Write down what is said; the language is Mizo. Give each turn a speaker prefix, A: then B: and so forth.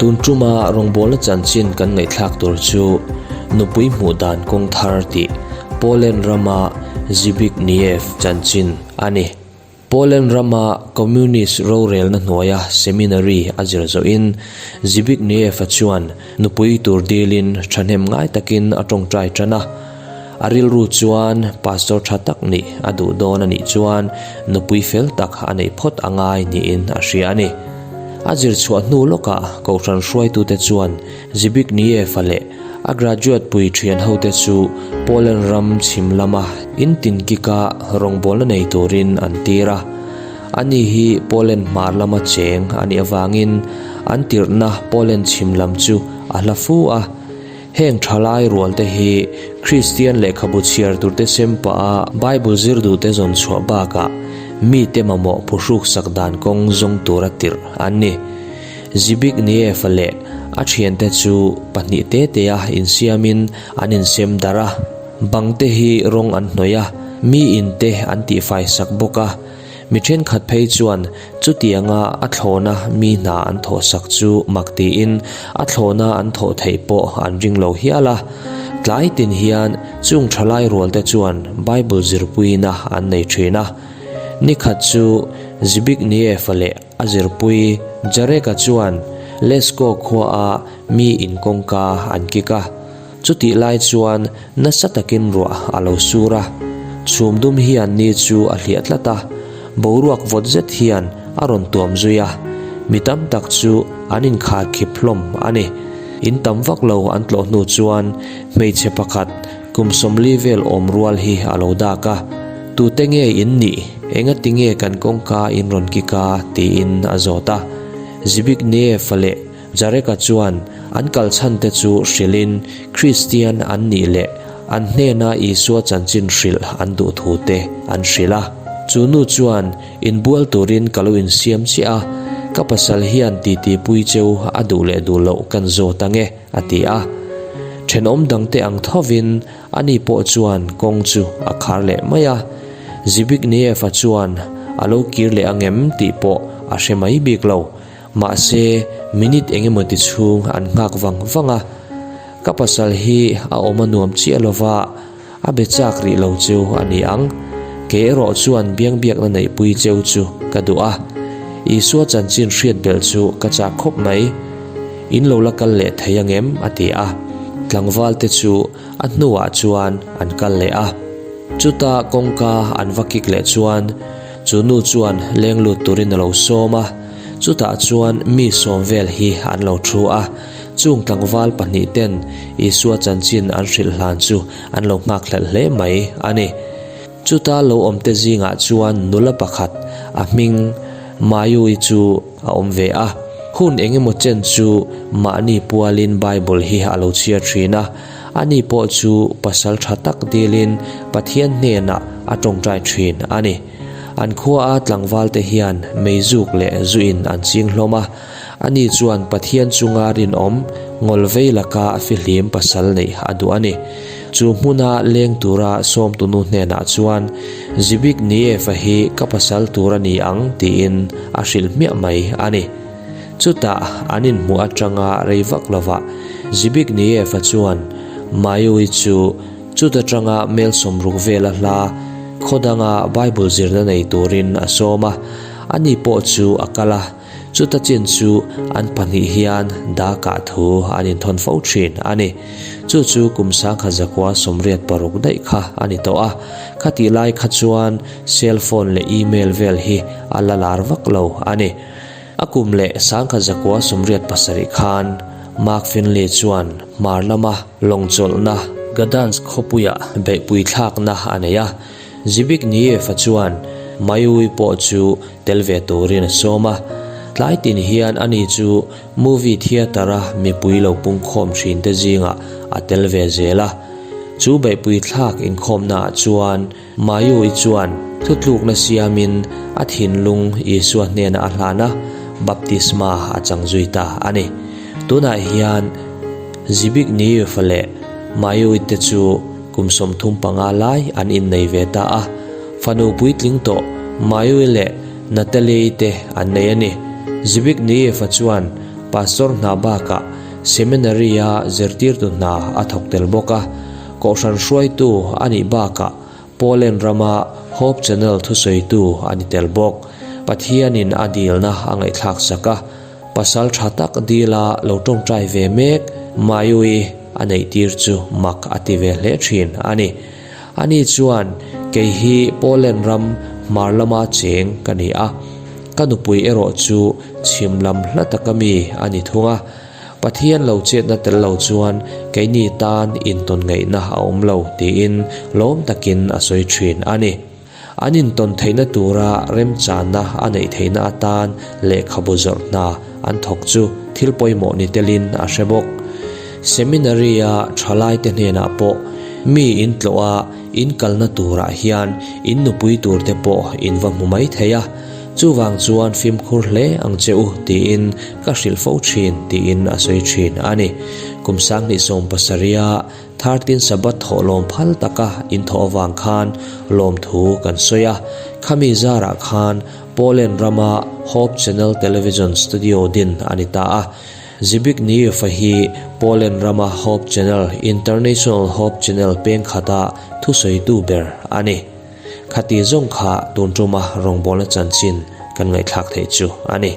A: Tun tuma rawngbawlna chanchin kan ngaihthlak tur chu nupui hmuh dan kawng thar tih Poland rama Zbigniew chanchin a ni. Poland rama Communist rorelna hnuaia seminary a zir zawhin Zbigniew-a chuan nupui tur dilin thahnem ngai takin a tawngtai tan a. A rilru chuan pastor tha tak nih a duh dawn a nih chuan nupui fel tak a neih phawt a ngai niin a hria a ni. A zir chhuah hnu lawkah Kohhran hruaitute chuan Zbigniew-a leh a graduate pui thian hote chu Poland ram chhim lama in tin kika rawngbawlna nei turin an tir a. Ani hi Poland hmar lama cheng a nih avangin an tirhna Poland chhim lam chu a hla fu a. Heng thalai rualte hi Kristian lehkhabu chhiar turte sem pah a Bible zir duhte zawn chhuah bakah mite mamawh phuhruk sak dan kawng zawng tura tirh an ni. Zbigniew-a leh a thiante chu pahnih te tea insiamin an insem darh a, bangte hi rawng an hnawih a, mi inte an tihfai sak bawk a. Mi thenkhat phei chuan chutianga a thlawna mi hna an thawhsak chu mak tiin a thlawna an thawh theih pawh an ring lo hial a. Tlai tin hian chung thalai rualte chuan Bible zirpuina an nei thin a. Nikhat chu Zbigniew-a leh a zirpui Jarek-a chuan Lesko khuaa mi in kawngka an kik a. Chutih lai chuan nasa takin ruah a lo sur a, chhum dum hian ni chu a hliah tlat a, boruak vawt zet hian a rawn tuam zui a, mi tam tak chu an inkhar khip hlawm a ni. In tam vak lo an tlawh hnu chuan hmeichhe pakhat kum 40 vel awm rual hi a lo dak a, Tute nge in nih? Engati nge kan kawngka in rawn kik a? tiin a zawt a. Zbigniew leh Jareka chuan an kal chhan te chu hrilhin Kristian an nih leh an hnena Isua chanchin hrilh an duh thu te an hrilh a. Chu nu chuan inbual turin ka lo insiam chiah a, ka pasal hian titi pui cheu a duh leh duh loh kan zawt ange, a ti a. Thenawm dangte ang thovin ani pawh chuan kawng chu a khar leh mai a. Zbigniew-a chuan a lo kir leh angem tih pawh a hre mai bik lo. Mahse, minute eng emaw ti chhung an nghak vang vang a, ka pasal hi a awm a nuam chiah lova, a be chak rih lo cheu a ni ang. Kei erawh chuan biangbiakna neihpui cheu chu ka duh a, Isua chanchin hriat belh chu ka chak khawp mai. In lo la kal leh thei angem? a ti a, tlangval te chu a hnuah chuan an kal leh a. Chuta kawngka an va kik leh chuan Chu nu chuan leng lut turin a lo sawm a, chutah chuan mi sawm vel hi an lo thu a. Chung tlangval pahnih ten Isua chanchin an hrilh hlan chu an lo nghak hlelh hle mai a ni. Chuta lo awmte zingah chuan nula pakhat a hming Mayui chu a awm ve a. Hun engemaw chen chu mahni pualin Bible hi a lo chhiar thin a, ani pawh chu pasal tha tak dilin Pathian hnenah a tawngtai thin a ni. An khuaa tlangvalte hian meizuk leh zuin an ching hlawm a, ani chuan Pathian chunga rinawm ngawlvei laka fihlim pasal neih a duh a ni. Chu hmuna leng tura sawmtunu hnenah chuan, Zbigniew-a hi ka pasal tur a ni ang tiin a hrilh hmiah mai a ni. Chutah an inhmuh atanga rei vak lovah Zbigniew-a chuan Mayui chu chuta tanga mel 60 vela hla khaw danga Bible zirna nei turin a sawm a, ani pawh chu a kal a. Chuta chin chu an pahnih hian dakah thu an inthawn fo thin a ni. Chu chu kum 1986 daih kha a ni tawh a. Khatih lai kha chuan cell phone leh email vel hi a la lar vak lo a ni. A kum leh 1987 khan Mark Finley chuan hmar lama lawngchawlhna Gdansk khawpuiah beihpui thlakna a nei a. Zbigniew-a chuan Mayui pawh chu tel ve turin a sawm a, tlai tin hian ani chu movie theatre-a mipui lo pungkhawm thin te zingah a tel ve zel a. Chu beihpui thlak inkhawmnaah chuan Mayui chuan thutlukna siamin a thinlung Isua hnenah a hlan a, baptisma a chang zui ta a ni. Tunah hian Zbigniew leh Mayui te chu kum 35 lai an innei ve ta a. Fanu puitling tawh Mayui leh Natalie te an nei a ni. Zbigniew-a chuan Pastor hna bakah Seminary-a zirtirtu hna a thawk tel bawk a, Kohhran hruaitu a nih bakah Poland rama Hope Channel thusawitu a ni tel bawk. Pathianin a dilna a ngaihthlak sak a, pasal tha tak dila lo tawngtai ve mek Mayui a neihtir chu mak a ti ve hle thin a ni. Ani chuan, Kei hi Poland ram hmar lama cheng ka ni a, ka nupui erawh chu chhim lam hla taka mi a ni thung a. Pathian lo chetna tel lo chuan keini tan intawn ngaihna a awm lo tiin lawm takin a sawi thin a ni. An intawn theihna tura remchanna a neih theihna atan lehkhabu zawrh hna an thawk chu thil pawimawh ni telin a hre bawk. Seminary-a thalaite hnenah pawh mi in tlawh a in kalna turah hian in nupui turte pawh in va hmu mai thei a, chuvang chuan fimkhur hle ang che u tiin ka hrilh fo thin tiin a sawi thin a ni. Kum 2017-a Thartin Sabbath thawh lawm phal taka in thawh avang khan lawmthu kan sawi a, khami zarah khan Poland rama Hope Channel Television Studio din a ni ta a. Zbigniew-a hi Poland rama Hope Channel, International Hope Channel peng khata thusawitu ber a ni. Khati zawng kha tun tuma rawngbawlna chanchin kan ngaihthlak theih chu a ni.